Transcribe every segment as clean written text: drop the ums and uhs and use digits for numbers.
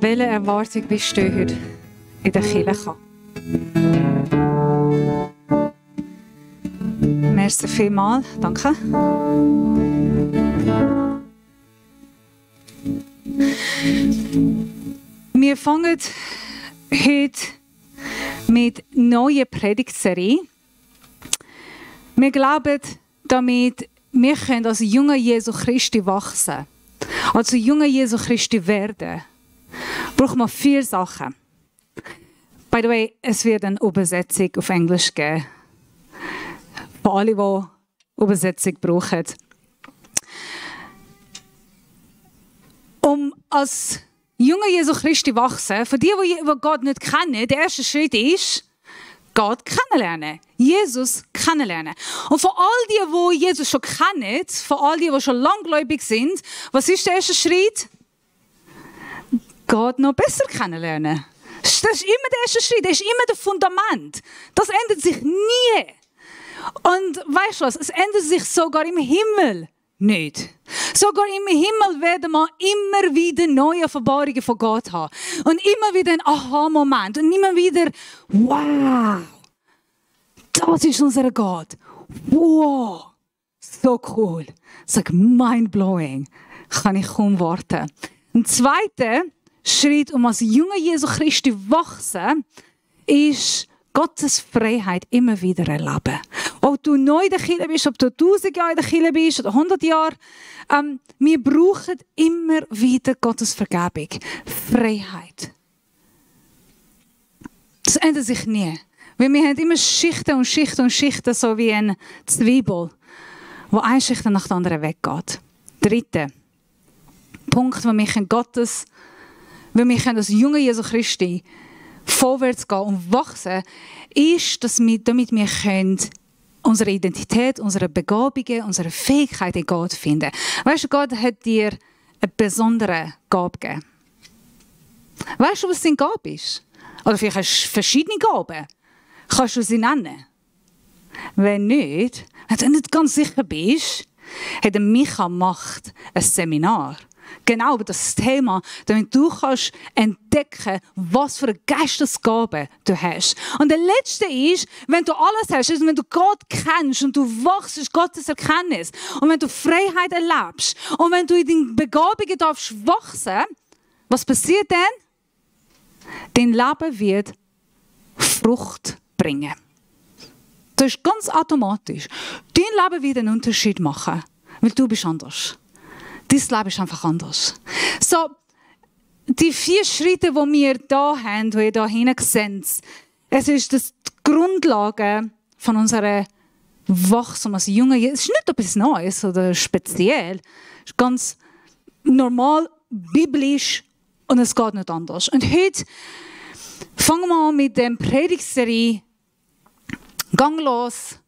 welcher Erwartung bist du heute in der Kirche? Merci vielmals, danke. Wir fangen heute mit einer neuen Predigtserie. Wir glauben, damit wir können als junge Jesu Christi wachsen, also junge Jesu Christi werden, braucht man 4 Sachen. By the way, es wird eine Übersetzung auf Englisch geben. Für alle, die Übersetzung brauchen. Um als junge Jesu Christi wachsen, für die Gott nicht kennen, der erste Schritt ist, Gott kennenlernen. Jesus kennenlernen. Und für all die Jesus schon kennen, für all die schon langgläubig sind, was ist der erste Schritt? Gott noch besser kennenlernen. Das ist immer der erste Schritt, das ist immer das Fundament. Das ändert sich nie. Und weißt du was, es ändert sich sogar im Himmel nicht. Sogar im Himmel werden wir immer wieder neue Offenbarungen von Gott haben. Und immer wieder ein Aha-Moment. Und immer wieder, wow, das ist unser Gott. Wow, so cool. Sag, mind-blowing. Kann ich kaum warten. Ein zweiter Schritt, um als junge Jesu Christi wachsen, ist Gottes Freiheit immer wieder erleben. Ob du neu in der Kirche bist, ob du 1000 Jahre in der Kirche bist oder 100 Jahre, wir brauchen immer wieder Gottes Vergebung. Freiheit. Das ändert sich nie. Weil wir haben immer Schichten und Schichten und Schichten, so wie eine Zwiebel, wo eine Schicht nach der anderen weggeht. Dritter Punkt, wo wir als junge Jesu Christi vorwärts gehen und wachsen, ist, dass damit wir unsere Identität, unsere Begabungen, unsere Fähigkeiten in Gott finden. Weißt du, Gott hat dir eine besondere Gabe gegeben. Weißt du, was deine Gabe ist? Oder vielleicht hast du verschiedene Gaben. Kannst du sie nennen? Wenn nicht, wenn du nicht ganz sicher bist, hat Micha macht ein Seminar. Genau über das Thema, damit du kannst entdecken, was für eine Geistesgabe du hast. Und der letzte ist, wenn du alles hast, also wenn du Gott kennst und du wachst in Gottes Erkenntnis und wenn du Freiheit erlebst und wenn du in den Begabungen darfst wachsen, was passiert dann? Dein Leben wird Frucht bringen. Das ist ganz automatisch. Dein Leben wird einen Unterschied machen, weil du bist anders. Dein Leben ist einfach anders. So, die 4 Schritte, die wir hier haben, die ihr hier hinten seht, es ist die Grundlage von unserer Wachstum als Junge. Es ist nicht etwas Neues oder speziell. Es ist ganz normal, biblisch und es geht nicht anders. Und heute fangen wir an mit der Predigtserie. Gang los,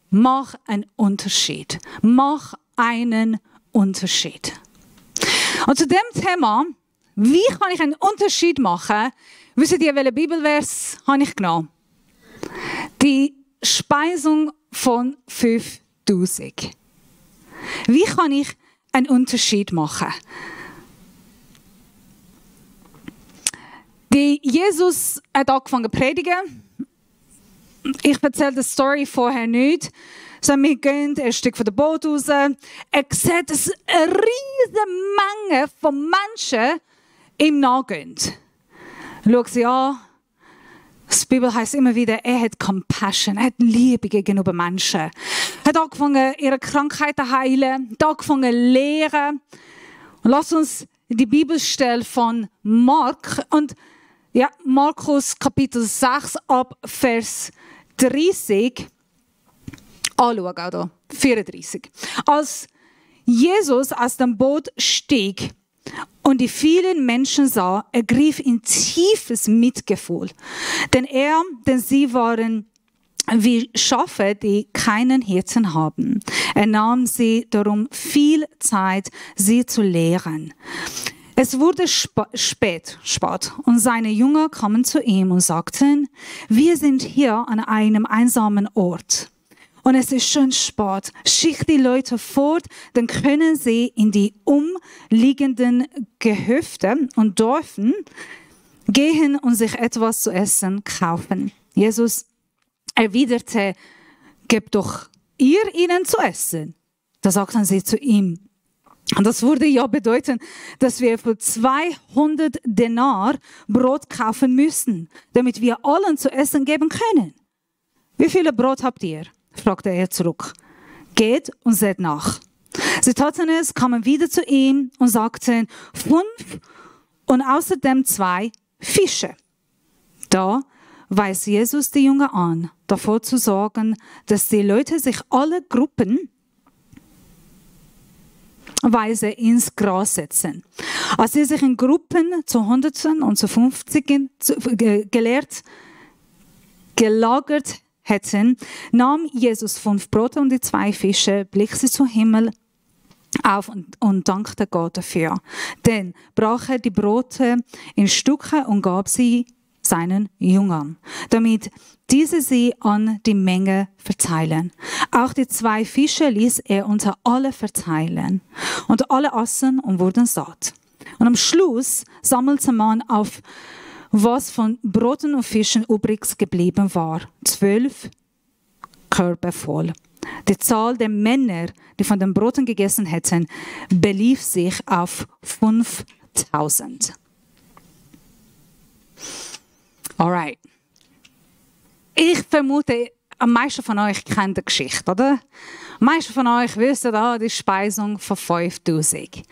mach einen Unterschied. Mach einen Unterschied. Und zu dem Thema, wie kann ich einen Unterschied machen, wisst ihr, welchen Bibelvers habe ich genommen? Die Speisung von 5000. Wie kann ich einen Unterschied machen? Jesus hat angefangen zu predigen. Ich erzähle die Story vorher nicht. So, wir gehen ein Stück von dem Boot raus. Er sieht, dass eine riesige Menge von Menschen ihm nachgehen. Schau sie an. Die Bibel heisst immer wieder, er hat Compassion, er hat Liebe gegenüber Menschen. Er hat angefangen, ihre Krankheiten zu heilen, hat angefangen zu lehren. Und lass uns die Bibelstelle von Markus Kapitel 6 ab Vers 30 anschauen, auch hier, 34. Als Jesus aus dem Boot stieg und die vielen Menschen sah, ergriff ihn tiefes Mitgefühl. Denn sie waren wie Schafe, die keinen Hirten haben. Er nahm sie darum viel Zeit, sie zu lehren. Es wurde spät und seine Jünger kamen zu ihm und sagten, wir sind hier an einem einsamen Ort und es ist schon spät, schickt die Leute fort, dann können sie in die umliegenden Gehöfte und Dörfen gehen und sich etwas zu essen kaufen. Jesus erwiderte, gebt doch ihr ihnen zu essen. Da sagten sie zu ihm. Und das würde ja bedeuten, dass wir für 200 Denar Brot kaufen müssen, damit wir allen zu essen geben können. Wie viele Brot habt ihr? Fragte er zurück. Geht und seht nach. Sie taten es, kamen wieder zu ihm und sagten, 5 und außerdem 2 Fische. Da weist Jesus die Jünger an, davor zu sorgen, dass die Leute sich alle gruppenweise ins Gras setzen. Als sie sich in Gruppen zu Hunderten und zu 50 gelagert hätten, nahm Jesus 5 Brote und die 2 Fische, blickte sie zum Himmel auf und dankte Gott dafür. Dann brach er die Brote in Stücke und gab sie seinen Jüngern, damit diese sie an die Menge verteilen. Auch die 2 Fische ließ er unter alle verteilen. Und alle aßen und wurden satt. Und am Schluss sammelte man auf, was von Broten und Fischen übrig geblieben war. 12 Körbe voll. Die Zahl der Männer, die von den Broten gegessen hätten, belief sich auf 5000. Alright. Ich vermute, am meisten von euch kennen die Geschichte, oder? Am meisten von euch wissen, die Speisung von 5000.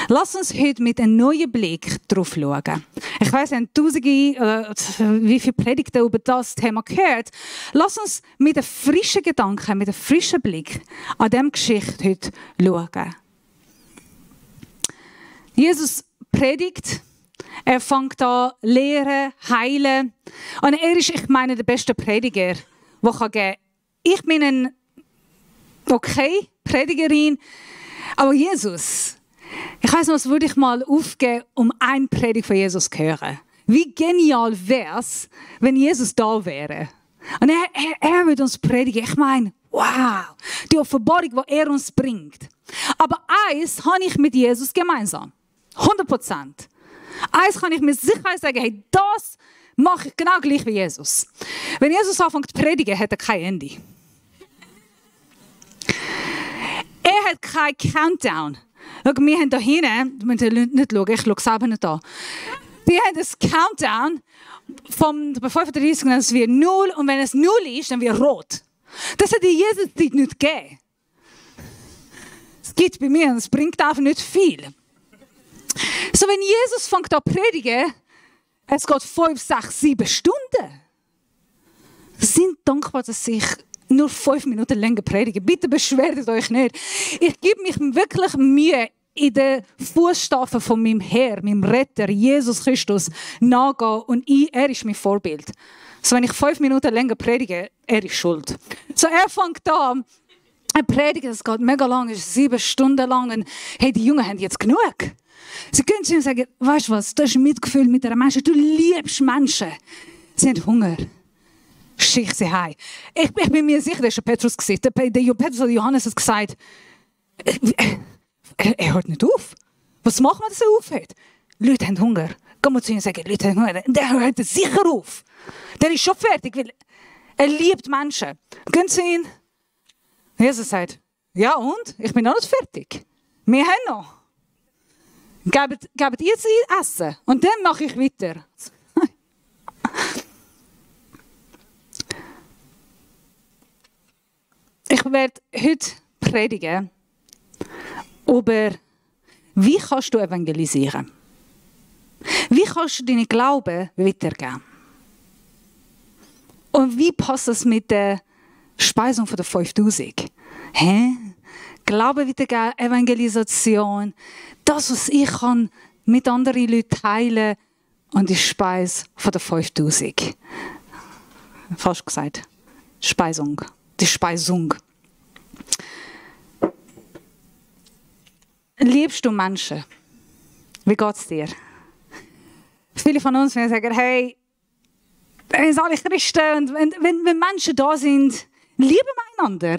Lass uns heute mit einem neuen Blick drauf schauen. Ich weiss, wir haben tausende, wie viele Predigten über das Thema gehört. Lass uns mit einem frischen Gedanken, mit einem frischen Blick an diese Geschichte heute schauen. Jesus predigt. Er fängt an, lehren, heilen. Und er ist, ich meine, der beste Prediger, der geben kann. Ich bin eine okay Predigerin, aber Jesus, ich weiss noch, was würde ich mal aufgeben, um eine Predigt von Jesus zu hören. Wie genial wäre es, wenn Jesus da wäre. Und er würde uns predigen. Ich meine, wow, die Offenbarung, die er uns bringt. Aber eins habe ich mit Jesus gemeinsam. 100%. Eins kann ich mir sicher sagen, hey, das mache ich genau gleich wie Jesus. Wenn Jesus anfängt zu predigen, hat er kein Ende. Er hat keinen Countdown. Schau, wir haben da hinten, du musst nicht schauen, ich schaue selber nicht an. Wir haben das Countdown bei 35, dann ist es 0 und wenn es 0 ist, dann wird rot. Das hat in Jesus Zeit nicht gegeben. Es gibt bei mir und es bringt einfach nicht viel. So, wenn Jesus fängt an zu predigen, es geht 5, 6, 7 Stunden. Sind dankbar, dass ich nur 5 Minuten länger predige. Bitte beschwert euch nicht. Ich gebe mich wirklich Mühe, in den Fußstapfen von meinem Herr, meinem Retter, Jesus Christus, nachgehen. Und er ist mein Vorbild. So, wenn ich 5 Minuten länger predige, er ist schuld. So, er fängt an, er predigt, es geht mega lang, es ist 7 Stunden lang. Und hey, die Jungen haben jetzt genug. Sie können zu ihm sagen, weißt du was, du hast ein Mitgefühl mit einer Menschen, du liebst Menschen. Sie haben Hunger. Schick sie heim. Ich bin mir sicher, das war Petrus. Der Petrus oder Johannes hat gesagt, er hört nicht auf. Was machen wir, dass er aufhört? Leute haben Hunger. Gehen wir zu ihm und sagen, Leute haben Hunger. Der hört sicher auf. Der ist schon fertig, weil er liebt Menschen. Gehen zu ihm. Jesus sagt, ja und? Ich bin noch nicht fertig. Wir haben noch. Gebt ihr sie essen und dann mache ich weiter. Ich werde heute predigen über, wie kannst du evangelisieren? Wie kannst du deinen Glauben weitergeben? Und wie passt das mit der Speisung von der 5000? Glauben weitergeben, Evangelisation, das, was ich kann mit anderen Leuten teilen und die Speise von der 5000. Falsch gesagt. Speisung. Die Speisung. Liebst du Menschen? Wie geht es dir? Viele von uns werden sagen, hey, wir sind alle Christen und wenn Menschen da sind, lieben einander.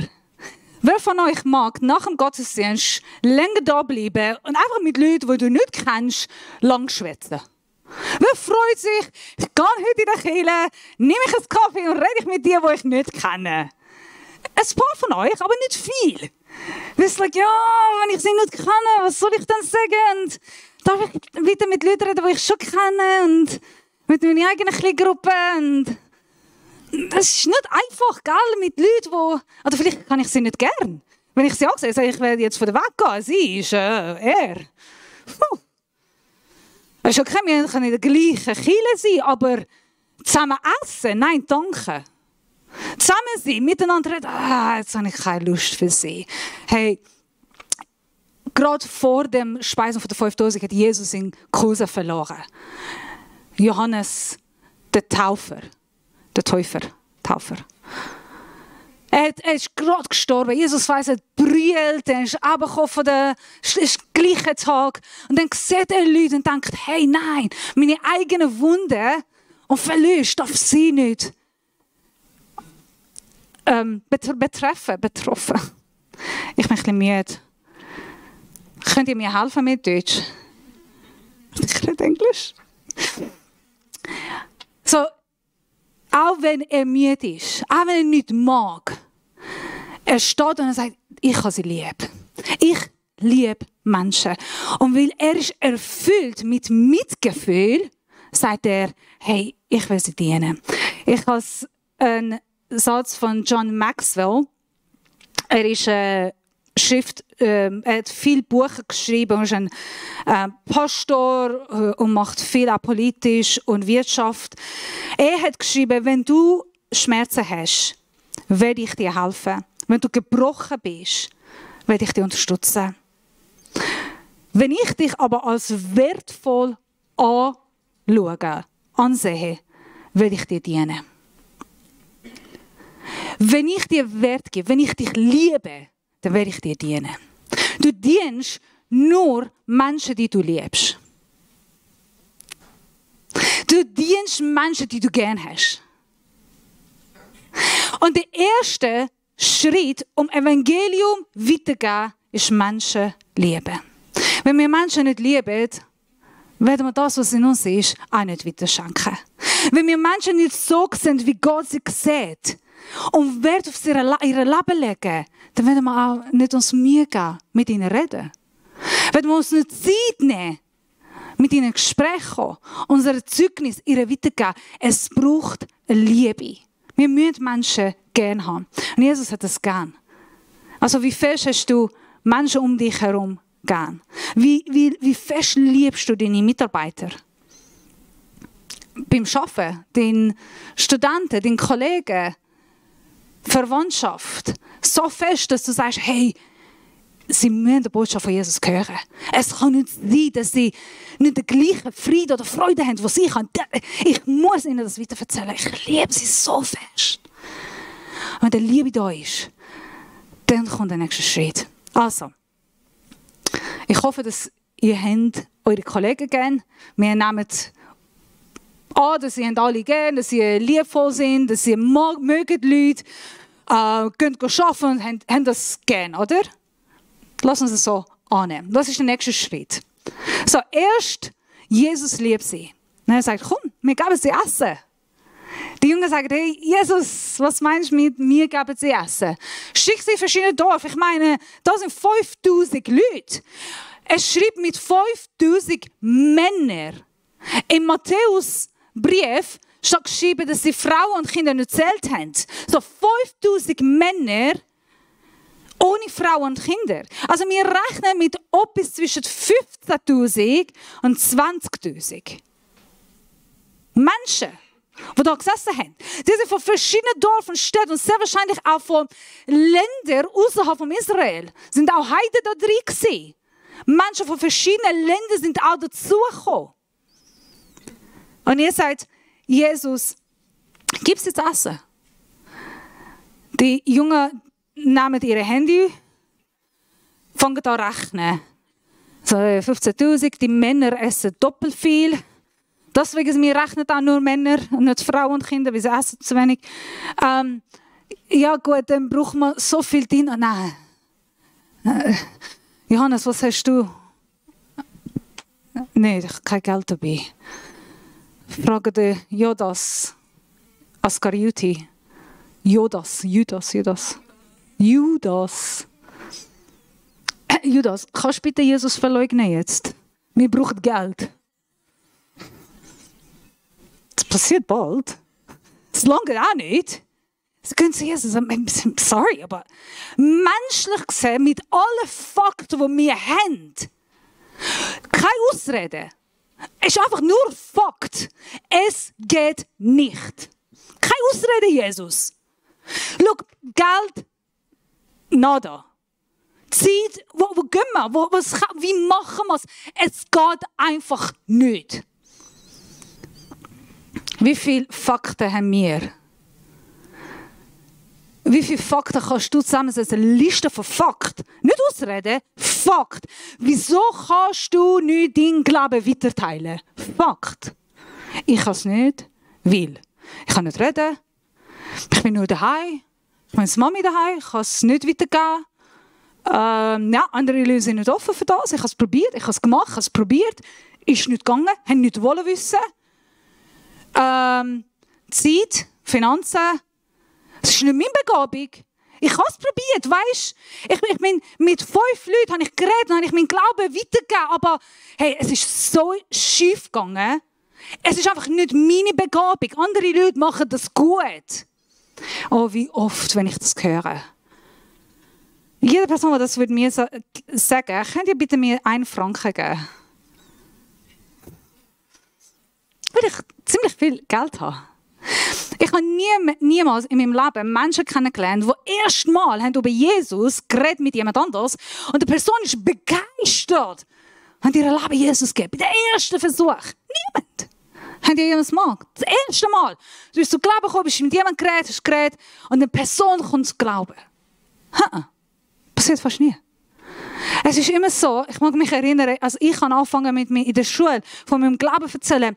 Wer von euch mag nach dem Gottesdienst länger da bleiben und einfach mit Leuten, die du nicht kennst, lang schwätzen? Wer freut sich, ich gehe heute in die Kirche, nehme ich einen Kaffee und rede mit dir, die ich nicht kenne? Ein paar von euch, aber nicht viel. Wir sagen, ja, wenn ich sie nicht kenne, was soll ich dann sagen? Und darf ich wieder mit Leuten reden, die ich schon kenne und mit meiner eigenen Kleingruppe und das ist nicht einfach, gell, mit Leuten, die... Oder vielleicht kann ich sie nicht gern. Wenn ich sie ansehe, sage ich, werde jetzt von der Weg gehen. Sie ist er. Es ist okay, wir können in der gleichen Kirche sein, aber zusammen essen? Nein, danke. Zusammen sein, miteinander reden? Jetzt habe ich keine Lust für sie. Hey, gerade vor dem Speisen von der 5000 hat Jesus in Kurse verloren. Johannes, der Täufer. Er ist gerade gestorben. Jesus weiss, er hat brüllt, er ist runtergekommen von der gleichen Tag. Und dann sieht er Leute und denkt, hey, nein, meine eigenen Wunden und Verlust darf sie nicht betroffen. Ich bin ein bisschen müde. Könnt ihr mir helfen mit Deutsch? Ich rede Englisch. So, auch wenn er müde ist, auch wenn er nicht mag, er steht und er sagt, ich habe sie lieb. Ich liebe Menschen. Und weil er ist erfüllt mit Mitgefühl, sagt er, hey, ich will sie dienen. Ich habe einen Satz von John Maxwell. Er ist er hat viele Bücher geschrieben, er ist ein Pastor und macht viel auch politisch und Wirtschaft. Er hat geschrieben, wenn du Schmerzen hast, werde ich dir helfen. Wenn du gebrochen bist, werde ich dich unterstützen. Wenn ich dich aber als wertvoll ansehe, werde ich dir dienen. Wenn ich dir Wert gebe, wenn ich dich liebe, dann werde ich dir dienen. Du dienst nur Menschen, die du liebst. Du dienst Menschen, die du gern hast. Und der erste Schritt, um Evangelium weiterzugeben, ist Menschen lieben. Wenn wir Menschen nicht lieben, werden wir das, was in uns ist, auch nicht weiterschenken. Wenn wir Menschen nicht so sind, wie Gott sie sieht, und Wert auf ihr Leben legen, dann werden wir auch nicht uns Mühe geben, mit ihnen reden. Wenn wir uns nicht Zeit nehmen, mit ihnen Gespräche kommen, unser Zeugnis ihnen weitergeben, es braucht eine Liebe. Wir müssen Menschen gerne haben. Und Jesus hat das gern. Also wie fest hast du Menschen um dich herum gern? Wie fest liebst du deine Mitarbeiter? Beim Arbeiten, deinen Studenten, deinen Kollegen, Verwandtschaft, so fest, dass du sagst, hey, sie müssen die Botschaft von Jesus hören. Es kann nicht sein, dass sie nicht den gleichen Frieden oder Freude haben, was ich habe. Ich muss ihnen das weiter erzählen. Ich liebe sie so fest. Wenn die Liebe da ist, dann kommt der nächste Schritt. Also, ich hoffe, dass ihr eure Kollegen gern. Wir nehmen an, dass sie alle gern, dass sie liebvoll sind, dass sie mögen die Leute, können arbeiten und haben das gern, oder? Lass uns das so annehmen. Das ist der nächste Schritt. So, erst Jesus liebt sie. Und er sagt, komm, wir geben sie Essen. Die Jünger sagen, hey, Jesus, was meinst du mit mir geben sie Essen? Schick sie in verschiedene Dörfer. Ich meine, da sind 5000 Leute. Es schreibt mit 5000 Männern. Im Matthäus-Brief steht geschrieben, dass sie Frauen und Kinder nicht gezählt haben. So 5000 Männer ohne Frauen und Kinder. Also wir rechnen mit etwas zwischen 15.000 und 20.000 Menschen, die da gesessen haben. Die sind von verschiedenen Dörfern und Städten und sehr wahrscheinlich auch von Ländern außerhalb von Israel. Sind auch Heiden da drin gewesen. Menschen von verschiedenen Ländern sind auch dazugekommen. Und ihr sagt, Jesus, gib sie zu essen. Die Jungen nehmen ihre Handy, fangen an zu rechnen. So 15.000, die Männer essen doppelt viel. Deswegen wir rechnen auch nur Männer und nicht Frauen und Kinder, weil sie essen zu wenig. ja gut, dann braucht man so viel Diener. Nein. Johannes, was hast du? Nein, ich habe kein Geld dabei. Frage den Judas Askarioti. Judas, kannst du bitte Jesus verleugnen jetzt? Wir brauchen Geld. Das passiert bald. Das lange auch nicht. Sie können zu Jesus sagen, sorry, aber menschlich gesehen, mit allen Fakten, die wir haben, keine Ausrede. Es ist einfach nur Fakt. Es geht nicht. Keine Ausrede, Jesus. Schau, Geld, nada. Zeit, wo gehen wir? Wie machen wir es? Es geht einfach nicht. Wie viele Fakten haben wir? Wie viele Fakten kannst du zusammensetzen? Eine Liste von Fakten. Nicht ausreden, Fakt. Wieso kannst du nicht dein Glauben weiterteilen? Fakt. Ich kann es nicht, weil ich kann nicht reden. Ich bin nur daheim. Ich bin als Mami daheim. Ich kann es nicht weitergeben. Ja, andere Leute sind nicht offen für das. Ich habe es probiert, ich habe es gemacht, ich habe es probiert. Ist nicht gegangen, haben nicht wollen wissen. Zeit, Finanzen. Das ist nicht meine Begabung. Ich habe es probiert, weißt du? Ich bin mit 5 Leuten habe ich geredet und habe ich meinen Glauben weitergegeben. Aber hey, es ist so schief gegangen. Es ist einfach nicht meine Begabung. Andere Leute machen das gut. Oh, wie oft, wenn ich das höre. Jede Person, die das mir sagen würde, könnt ihr bitte mir 1 Franken geben? Weil ich ziemlich viel Geld habe. Ich habe niemals in meinem Leben Menschen kennengelernt, die erstmal über Jesus geredet mit jemand anderes und die Person ist begeistert und ihr Leben Jesus gegeben. Bei dem ersten Versuch. Niemand. Habt ihr jemals mal? Das erste Mal. Du bist zu Glauben gekommen, bist mit jemandem geredet, hast geredet und eine Person kommt zu Glauben. Passiert fast nie. Es ist immer so, ich mag mich erinnern, als ich angefangen mit mir in der Schule von meinem Glauben zu erzählen,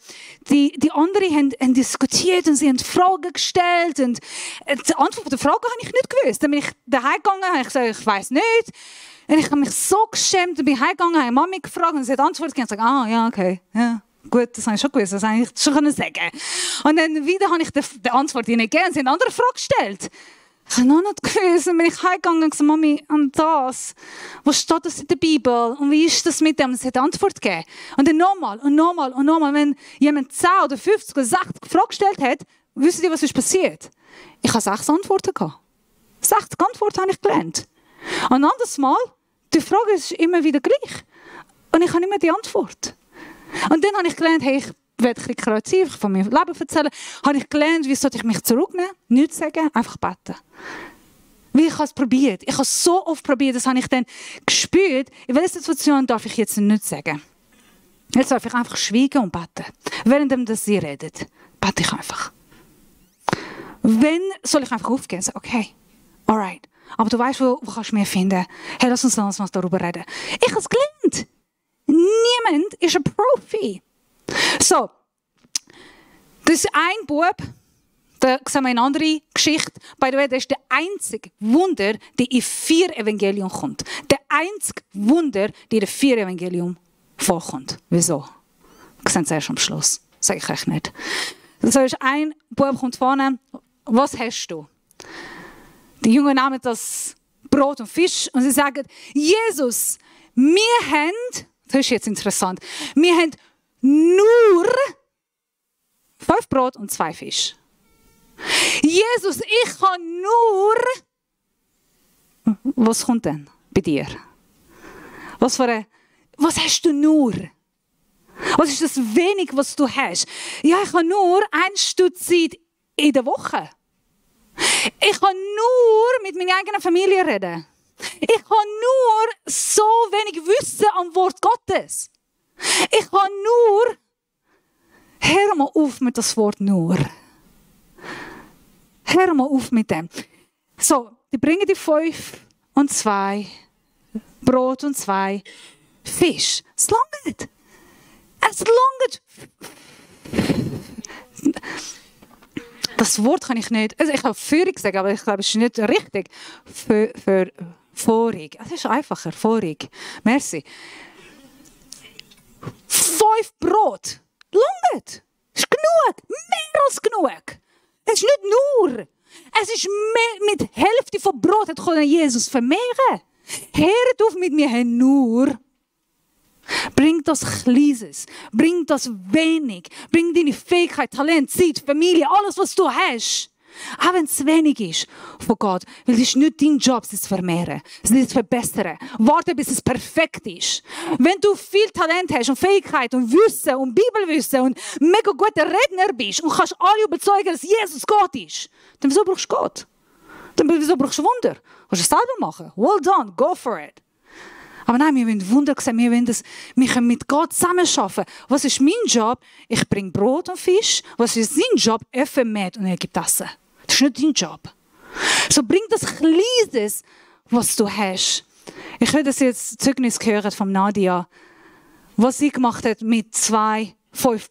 die anderen haben diskutiert und sie haben Fragen gestellt und die Antwort der Frage habe ich nicht gewusst. Dann bin ich daheim gegangen, habe ich gesagt, ich weiss nicht. Und ich habe mich so geschämt und bin heimgegangen, habe Mami gefragt und sie hat Antwort gegeben und gesagt, ja, okay, ja. Gut, das habe ich schon gewusst, das habe ich schon sagen. Und dann wieder habe ich die Antwort ihnen gegeben und sie haben eine andere Frage gestellt. Ich habe noch nicht gewusst. Dann bin ich heimgegangen und gesagt, Mami, und das, wo steht das in der Bibel? Und wie ist das mit dem? Und sie hat eine Antwort gegeben. Und dann nochmal und nochmal und nochmal. Wenn jemand 10 oder 50 oder 60 Fragen gestellt hat, wisst ihr, was ist passiert? Ich habe 6 Antworten gehabt. 60 Antworten habe ich gelernt. Und ein anderes Mal, die Frage ist immer wieder gleich. Und ich habe nicht mehr die Antwort. Und dann habe ich gelernt, hey, ich werde ein bisschen kreativ von meinem Leben erzählen. Habe ich gelernt, wie sollte ich mich zurücknehmen? Nichts sagen, einfach beten. Wie ich habe es probiert. Ich habe es so oft probiert, das habe ich dann gespürt. In welcher Situation darf ich jetzt nicht sagen? Jetzt darf ich einfach schweigen und beten. Während sie redet, bete ich einfach. Wenn soll ich einfach aufgehen und sagen, okay, alright. Aber du weißt, wo kannst du mich finden? Hey, lass uns mal darüber reden. Ich habe es gelernt. Niemand ist ein Profi. So, das ist ein Bub, da sehen wir eine andere Geschichte. By the way, das ist der einzige Wunder, der in 4 Evangelien kommt. Der einzige Wunder, der in 4 Evangelien vorkommt. Wieso? Das sehen Sie erst am Schluss. Sage ich euch nicht. So ist ein Bub kommt vorne. Was hast du? Die Jungen nehmen das Brot und Fisch und sie sagen, Jesus, wir haben, das ist jetzt interessant, wir haben nur 5 Brot und 2 Fisch. Jesus, ich kann nur... Was kommt denn bei dir? Was hast du nur? Was ist das wenig, was du hast? Ja, ich habe nur 1 Stunde Zeit in der Woche. Ich kann nur mit meiner eigenen Familie reden. Ich kann nur so wenig Wissen am Wort Gottes. Ich kann nur... Hör mal auf mit das Wort nur. Hör mal auf mit dem. So, die bringen die 5 und 2 Brot und 2 Fisch. Es langt. Es langt. Das Wort kann ich nicht, also ich kann Führung sagen, aber ich glaube, es ist nicht richtig. Für Vorig. Es ist einfacher, vorig. Merci. 5 Brot. Langt. Es ist genug. Mehr als genug. Es ist nicht nur. Es ist mehr, mit Hälfte von Brot hat Jesus vermehren. Hört auf mit mir nur. Bring das Kleines, bring das wenig, bring deine Fähigkeit, Talent, Zeit, Familie, alles, was du hast. Auch wenn es wenig ist von Gott, weil es ist nicht dein Job, es zu vermehren, es zu verbessern. Warte, bis es perfekt ist. Wenn du viel Talent hast und Fähigkeit und Wissen und Bibelwissen und mega guter Redner bist und kannst alle überzeugen, dass Jesus Gott ist, dann wieso brauchst du Gott? Dann wieso brauchst du Wunder? Kannst du es selber machen? Well done, go for it. Aber nein, wir wollen Wunder sehen, wir können mit Gott zusammenarbeiten. Was ist mein Job? Ich bringe Brot und Fisch. Was ist sein Job? Er mäht und er gibt Essen. Das ist nicht dein Job. So bring das Kleines, was du hast. Ich will das jetzt Zeugnis hören von Nadia, was sie gemacht hat mit 5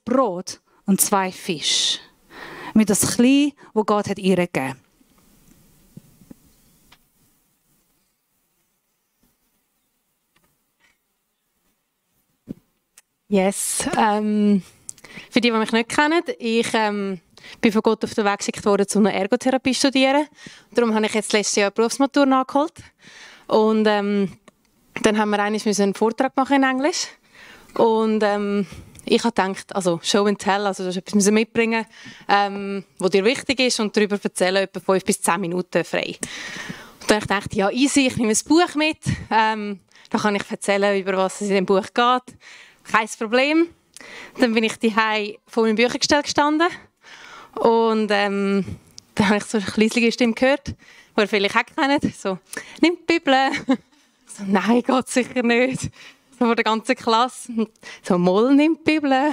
Brot und 2 Fisch. Mit das Kleine, das Gott hat ihr gegeben. Yes. Für die mich nicht kennen, ich bin von Gott auf den Weg geschickt worden, um eine Ergotherapie zu studieren. Darum habe ich jetzt letztes Jahr Berufsmatur nachgeholt. Und dann haben wir einen Vortrag machen in Englisch. Und ich habe gedacht, also Show and Tell, also das ist etwas mitbringen, was dir wichtig ist und darüber erzählen, etwa 5 bis 10 Minuten frei. Und dann dachte ich, ja easy, ich nehme ein Buch mit, da kann ich erzählen, über was es in dem Buch geht. Kein Problem. Dann bin ich daheim vor meinem Büchergestell gestanden und dann habe ich so eine kleine Stimme gehört, die ihr vielleicht auch kennt. So, nimm die Bibel. So, nein, geht sicher nicht. So vor der ganzen Klasse. So, Moll, nimm die Bibel.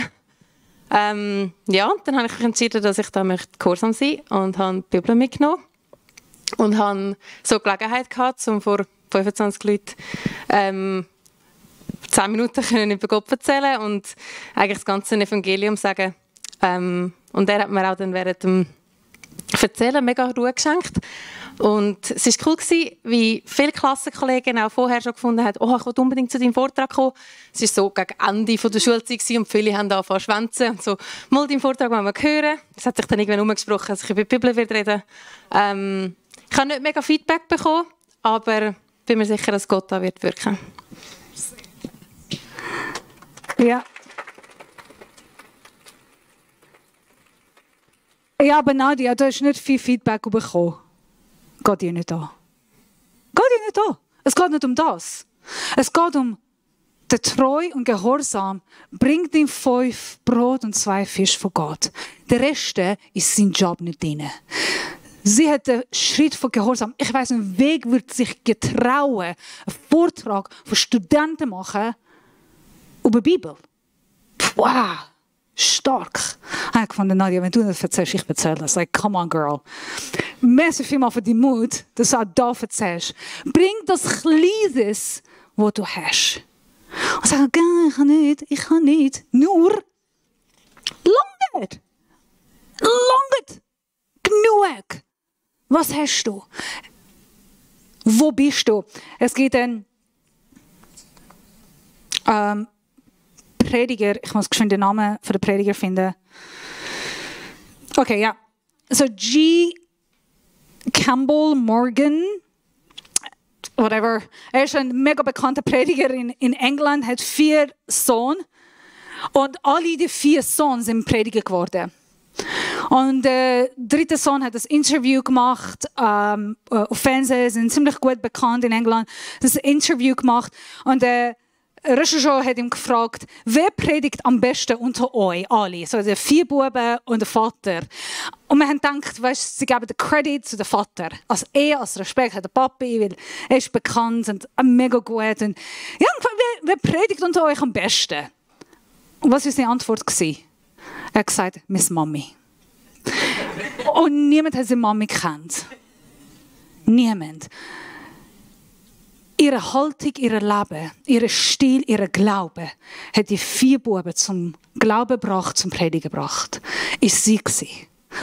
Ja, dann habe ich entschieden, dass ich da gehorsam sein möchte und habe die Bibel mitgenommen. Und habe so Gelegenheit gehabt, um vor 25 Leuten 10 Minuten über Gott erzählen und eigentlich das ganze Evangelium sagen. Und er hat mir auch dann während dem Erzählen mega Ruhe geschenkt. Und es war cool, wie viele Klassenkollegen auch vorher schon gefunden haben, oh, ich will unbedingt zu deinem Vortrag kommen. Es war so gegen Ende der Schulzeit und viele haben angefangen zu schwänzen. Und so, mal deinen Vortrag wollen wir hören. Es hat sich dann irgendwann umgesprochen, dass ich über die Bibel reden werde. Ich habe nicht mega Feedback bekommen, aber bin mir sicher, dass Gott da wird wirken. Ja. Ja, aber Nadia, du hast nicht viel Feedback bekommen. Geht dir nicht an. Geht dir nicht an. Es geht nicht um das. Es geht um den Treu und Gehorsam. Bring ihm 5 Brot und 2 Fische von Gott. Der Rest ist sein Job nicht drin. Sie hat den Schritt von Gehorsam. Ich weiss, ein Weg wird sich getrauen, einen Vortrag von Studenten machen über die Bibel. Wow, stark. Ich habe gefunden, Nadia, wenn du das erzählst, ich erzähle das. Like, come on, girl. Merci vielmals für deinen Mut, dass du auch da erzählst. Bring das Kleines, was du hast. Und sag, ich kann nicht. Nur, langt. Langt. Genug. Was hast du? Wo bist du? Es gibt einen Prediger, ich muss geschwind den Namen von der Prediger finden. Okay, ja. So G. Campbell Morgan, whatever. Er ist ein mega bekannter Prediger in England, hat 4 Söhne. Und alle die 4 Söhne sind Prediger geworden. Und der 3. Sohn hat das Interview gemacht auf Fernsehen, sind ziemlich gut bekannt in England. Das Interview gemacht und der Regisseur hat ihn gefragt, wer predigt am besten unter euch alle? So die 4 Buben und der Vater. Und wir haben gedacht, weißt, sie geben den Credit zu dem Vater. Als Respekt hat der Papi, weil er ist bekannt und mega gut. Und ja, wer predigt unter euch am besten? Und was war seine Antwort? Er hat gesagt, meine Mami. Und niemand hat seine Mami gekannt. Niemand. Ihre Haltung, ihr Leben, ihr Stil, ihr Glaube hat die 4 Buben zum Glauben gebracht, zum Predigen gebracht. Ist sie gewesen.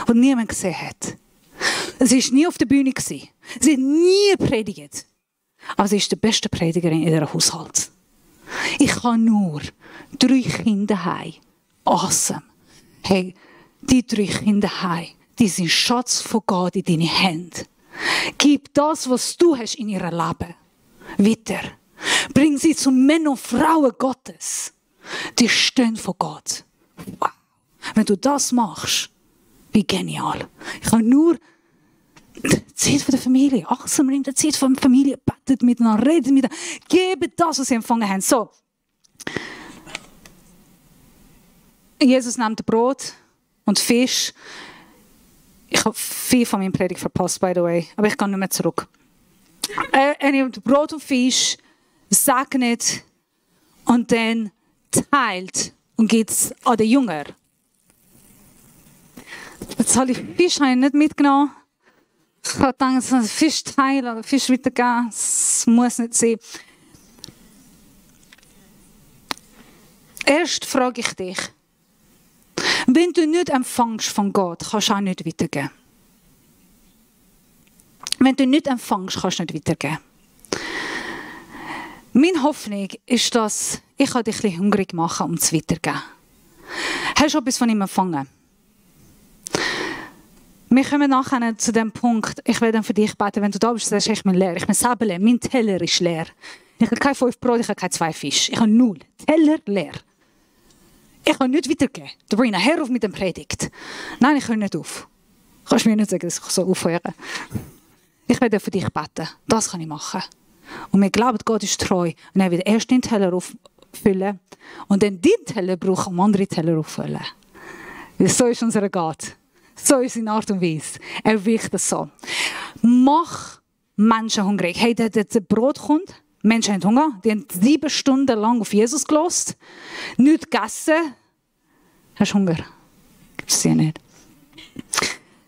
die niemand gesehen hat. Sie war nie auf der Bühne. Sie hat nie predigt. Aber sie ist die beste Predigerin in ihrem Haushalt. Ich habe nur 3 Kinder heim. Awesome. Hey, die 3 Kinder heim, die sind Schatz von Gott in deine Hände. Gib das, was du hast in ihrem Leben, weiter. Bring sie zu Männern und Frauen Gottes. Die stehen vor Gott. Wow. Wenn du das machst, wie genial. Ich habe nur Zeit von der Familie. Achtsam in der Zeit von der Familie. Betet miteinander, redet miteinander. Gebt das, was sie empfangen haben. So. Jesus nimmt Brot und Fisch. Ich habe viel von meinem Predigt verpasst, by the way. Aber ich gehe nicht mehr zurück. Er nimmt Brot und Fisch, segnet und dann teilt und gibt es an den Jünger. Jetzt habe ich Fisch nicht mitgenommen. Ich habe gedacht, Fisch teilen oder Fisch weitergeben, das muss nicht sein. Erst frage ich dich, wenn du nicht empfängst von Gott, kannst du auch nicht weitergeben. Wenn du nicht empfängst, kannst du nicht weitergeben. Meine Hoffnung ist, dass ich dich ein bisschen hungrig machen um zu weitergeben. Hast du etwas von ihm empfangen? Wir kommen nachher zu dem Punkt, ich werde dann für dich beten, wenn du da bist, sagst du, ich bin leer. Ich bin selber leer, mein Teller ist leer. Ich habe keine 5 Brot, ich habe keine 2 Fisch. Ich habe 0. Teller leer. Ich kann nicht weitergeben. Sabrina, hör auf mit dem Predigt. Nein, ich höre nicht auf. Kannst du mir nicht sagen, dass ich so aufhöre. Ich werde für dich beten. Das kann ich machen. Und wir glauben, Gott ist treu. Und er wird erst den Teller auffüllen und dann den Teller brauchen, um andere Teller auffüllen. So ist unser Gott. So ist seine Art und Weise. Er wirkt das so. Mach Menschen hungrig. Hey, der Brot kommt. Menschen haben Hunger. Die haben 7 Stunden lang auf Jesus gehört. Nichts gegessen. Hast du Hunger? Gibt es ja nicht.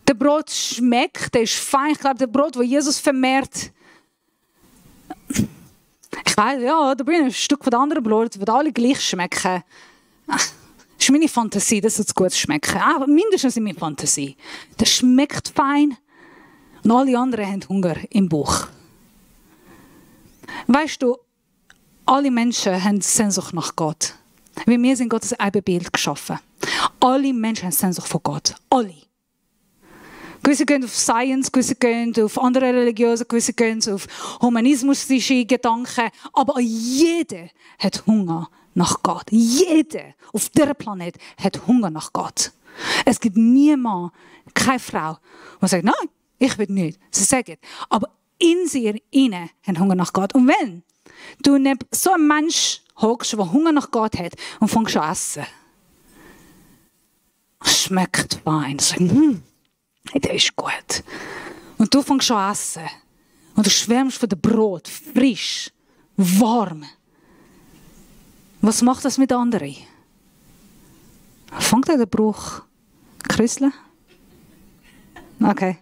Der Brot schmeckt, der ist fein. Ich glaube, der Brot, das Jesus vermehrt. Ich weiß, ja, da bin ich ein Stück von anderen Brot, die alle gleich schmecken. Das ist meine Fantasie, dass es gut schmecken. Aber mindestens in meiner Fantasie. Der schmeckt fein und alle anderen haben Hunger im Bauch. Weißt du, alle Menschen haben Sehnsucht nach Gott. Weil wir sind Gottes Ebenbild geschaffen. Alle Menschen haben Sehnsucht von Gott. Alle. Gewisse gehen auf Science, gewisse gehen auf andere Religionen, gewisse gehen auf humanistische Gedanken. Aber jeder hat Hunger nach Gott. Jeder auf diesem Planet hat Hunger nach Gott. Es gibt niemanden, keine Frau, die sagt, nein, ich will nicht. Sie sagen, aber in sich innen haben Hunger nach Gott. Und wenn du neben so einem Mensch hockst, der Hunger nach Gott hat und fängst an zu essen, schmeckt fein. Hey, der ist gut. Und du fängst an zu essen. Und du schwärmst von dem Brot, frisch, warm. Was macht das mit anderen? Fängt der Bruch krüsseln? Okay.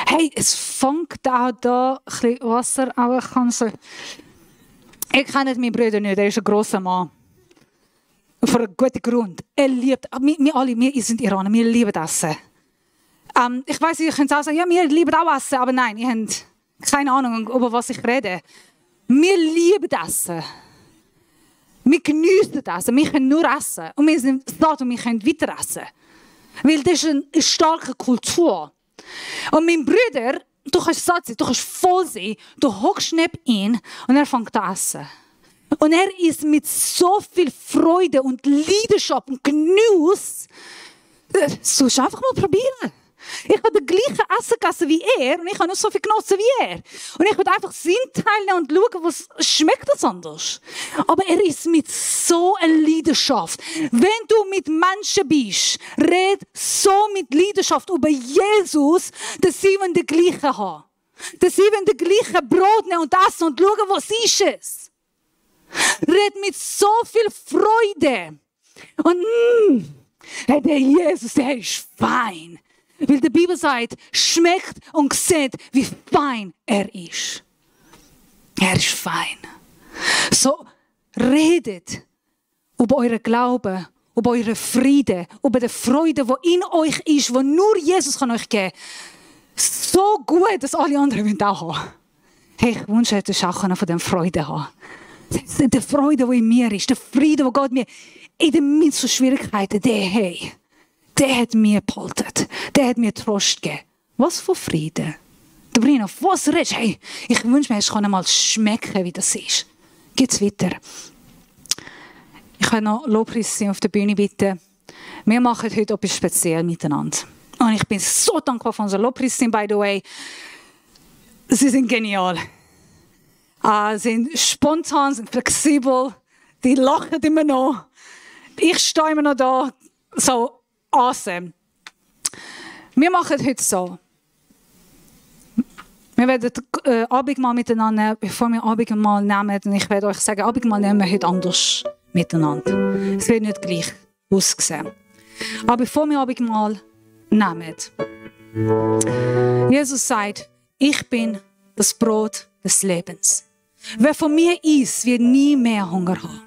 Hey, es fängt auch da ein bisschen Wasser, aber ich kann so. Ich kenne meinen Bruder nicht, er ist ein grosser Mann. Für einen guten Grund. Er liebt, wir sind Iraner, wir lieben Essen. Ich weiss, ihr könnt auch sagen, ja, wir lieben auch Essen, aber nein, ihr habt keine Ahnung, über was ich rede. Wir lieben Essen. Wir geniessen Essen, wir können nur essen. Und wir sind satt und wir können weiter essen. Weil das ist eine starke Kultur. Und mein Bruder, du kannst satt sein, du kannst voll sein, du hockst neben ihn und er fängt an zu essen. Und er ist mit so viel Freude und Leidenschaft und Genuss. Das sollst du einfach mal probieren. Ich habe das gleiche Essen gegessen wie er und ich habe noch so viel genossen wie er. Und ich würde einfach Sinn teilen und schauen, was schmeckt das anders. Aber er ist mit so einer Leidenschaft. Wenn du mit Menschen bist, red so mit Leidenschaft über Jesus, dass sie das Gleiche haben. Dass sie das gleiche Brot nehmen und essen und schauen, was ist es. Red mit so viel Freude. Und hey, der Jesus, der ist fein. Weil die Bibel sagt, schmeckt und seht, wie fein er ist. Er ist fein. So, redet über euren Glauben, über euren Frieden, über die Freude, die in euch ist, die nur Jesus kann euch geben kann. So gut, dass alle anderen auch haben. Hey, ich wünsche, dass auch von dieser Freude haben. Die Freude, die in mir ist, der Frieden, den Gott mir in den Mitte von Schwierigkeiten, der hat mir gehalten. Der hat mir Trost gegeben. Was für Frieden? Der Brino, was redest du? Hey, ich wünsche mir, ich kann einmal schmecken, wie das ist. Geht's weiter. Ich kann noch Lobpreis auf der Bühne bitten. Wir machen heute etwas speziell miteinander. Und ich bin so dankbar für unsere Lobpreisteam, by the way. Sie sind genial. Sind spontan, sind flexibel. Die lachen immer noch. Ich stehe immer noch da. So awesome. Wir machen heute so. Wir werden Abendmahl miteinander, bevor wir Abendmahl nehmen, und ich werde euch sagen, Abendmahl nehmen wir heute anders miteinander. Es wird nicht gleich aussehen. Aber bevor wir Abendmahl nehmen, Jesus sagt, ich bin das Brot des Lebens. Wer von mir isst, wird nie mehr Hunger haben.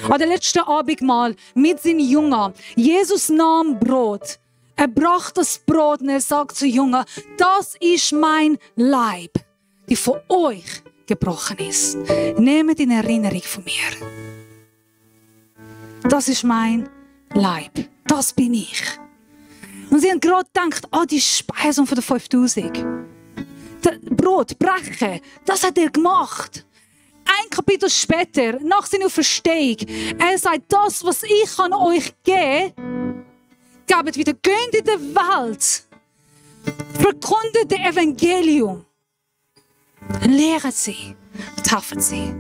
An der letzten Abendmahl mit seinen Jüngern, Jesus nahm Brot. Er brach das Brot und er sagt zu Jüngern, das ist mein Leib, die von euch gebrochen ist. Nehmt in Erinnerung von mir. Das ist mein Leib. Das bin ich. Und sie haben gerade gedacht, die Speisung von den 5000. Das Brot brechen, das hat er gemacht. Ein Kapitel später, nach seiner Auferstehung, er sagt, das, was ich an euch gebe, gebt wieder, geht in die Welt, verkündet das Evangelium, lehren sie, taufen sie.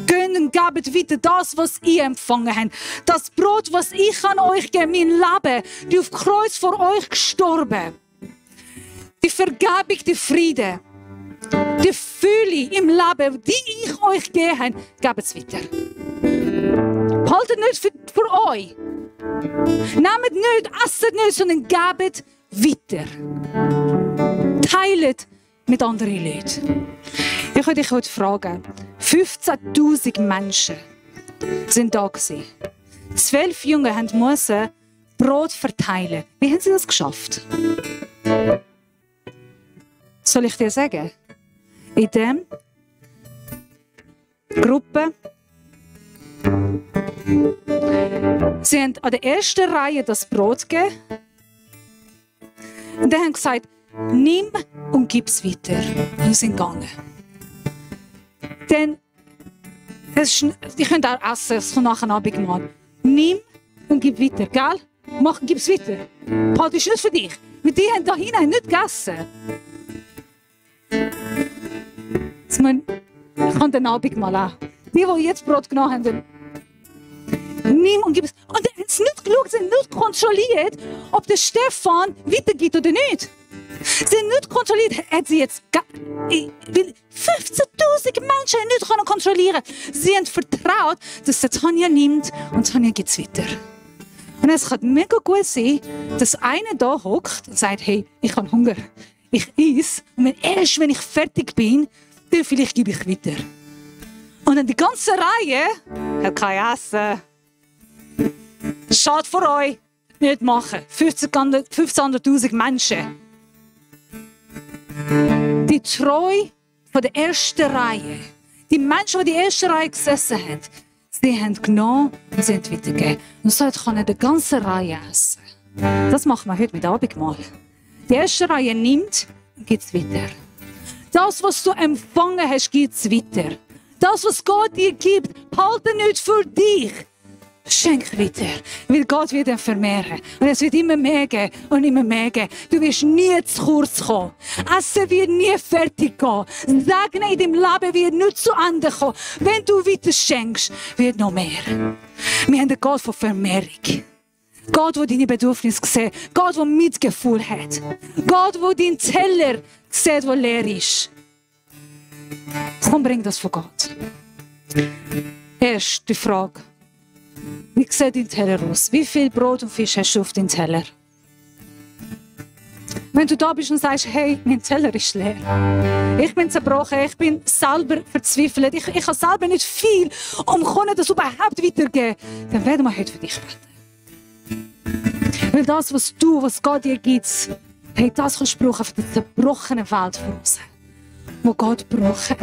Geht und gebt wieder das, was ihr empfangen habt. Das Brot, was ich an euch gebe, mein Leben, die auf Kreuz vor euch gestorben. Die Vergebung, die Friede, die Fülle im Leben, die ich euch gegeben habe, gebt es weiter. Haltet nicht für euch. Nehmt nicht, esset nicht, sondern gebt weiter. Teilt mit anderen Leuten. Ich würde dich heute fragen, 15'000 Menschen sind da gewesen. 12 Jünger mussten Brot verteilen. Wie haben sie das geschafft? Soll ich dir sagen? In dieser Gruppe, sie haben an der ersten Reihe das Brot gegeben und dann haben gesagt, nimm und gib es weiter. Und sie sind gegangen. Dann, die können auch essen, es kommt nachher Abendmahl. Nimm und gib weiter, gell? Gib es weiter. Halt, ist nicht für dich. Weil die haben da hinein nicht gegessen. Ich kann den Abendmahl auch. Die jetzt Brot genommen haben, nimm und gib es. Und dann haben sie nicht geschaut, sie haben nicht kontrolliert, ob der Stefan weitergibt oder nicht. Sie haben nicht kontrolliert, hat sie jetzt 15'000 Menschen nicht kontrollieren. Sie haben vertraut, dass der Tanja nimmt und Tanja gibt es weiter. Und es kann mega gut sein, dass einer da hockt und sagt, hey, ich habe Hunger, ich esse. Und erst wenn ich fertig bin, dann vielleicht gebe ich weiter. Und dann die ganze Reihe hat kein Essen. Schade für euch, nicht machen. 15'000 Menschen. Die Treue von der ersten Reihe, die Menschen, die in der ersten Reihe gesessen haben, sie haben genommen und sie haben weitergegeben. Und so können die ganze Reihe essen. Das machen wir heute mit Abendmahl. Die erste Reihe nimmt und gibt es weiter. Das, was du empfangen hast, gibt es weiter. Das, was Gott dir gibt, halte nicht für dich. Schenk weiter, weil Gott wird dann vermehren. Und es wird immer mehr geben und immer mehr geben. Du wirst nie zu kurz kommen. Essen wird nie fertig gehen. Segnen in deinem Leben wird nicht zu Ende kommen. Wenn du weiter schenkst, wird noch mehr. Wir haben einen Gott von Vermehrung. Gott, der deine Bedürfnisse sieht. Gott, der Mitgefühl hat. Gott, der deinen Teller sieht, der leer ist. Komm, bring das von Gott. Erst die Frage. Wie sieht dein Teller aus? Wie viel Brot und Fisch hast du auf deinem Teller? Wenn du da bist und sagst, hey, mein Teller ist leer. Ich bin zerbrochen, ich bin selber verzweifelt. Ich habe selber nicht viel, um das überhaupt weiterzugeben. Dann werden wir heute für dich beten. Weil das, was Gott dir gibt, hey, das kannst du brauchen für die zerbrochene Welt voraus, wo Gott braucht.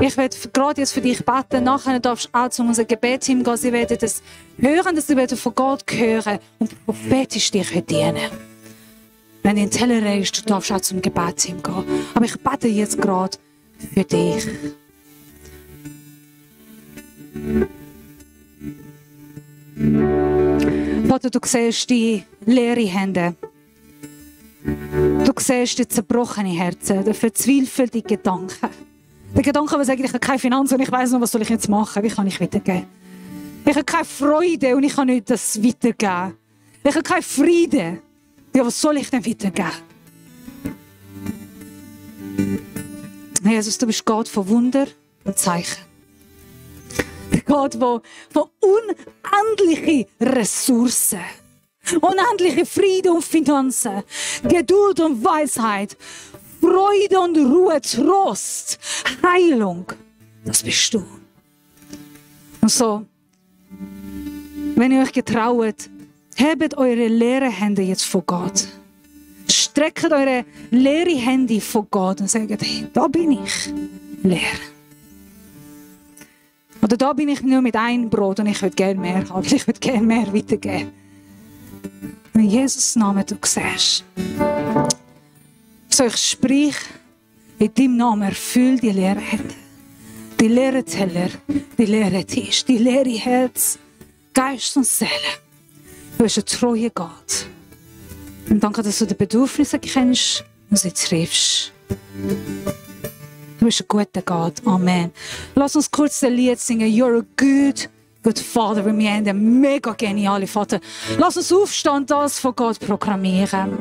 Ich werde gerade jetzt für dich beten. Nachher darfst du auch zu unserem Gebetsteam gehen. Sie werden das hören, dass sie von Gott hören und prophetisch dich dienen. Wenn du in den Teller reist, du darfst auch zum Gebetsteam gehen. Aber ich bete jetzt gerade für dich. Vater, du siehst die leeren Hände. Du siehst die zerbrochenen Herzen, die verzweifelten Gedanken. Der Gedanke, der sagt, ich habe keine Finanzen und ich weiss noch, was soll ich jetzt machen? Wie kann ich weitergeben? Ich habe keine Freude und ich kann nicht das weitergeben. Ich habe keinen Frieden. Ja, was soll ich denn weitergeben? Jesus, du bist Gott von Wunder und Zeichen. Gott, der von unendlichen Ressourcen, unendliche Frieden und Finanzen, Geduld und Weisheit, Freude und Ruhe, Trost, Heilung, das bist du. Und so, wenn ihr euch getraut, hebt eure leeren Hände jetzt vor Gott. Streckt eure leeren Hände vor Gott und sagt, hey, da bin ich leer. Oder da bin ich nur mit einem Brot und ich würde gerne mehr haben. Ich würde gerne mehr weitergeben. In Jesus' Namen du siehst. So, ich sprich in deinem Namen, erfüll die leeren Hände, die leeren Teller, die leeren Tisch, die leere Herz, Geist und Seele. Du bist ein treuer Gott. Und danke, dass du die Bedürfnisse kennst und sie triffst. Du bist ein guter Gott. Amen. Lass uns kurz das Lied singen. You're a good Father. Wir haben einen mega genialen Vater. Lass uns aufstehen und das von Gott proklamieren.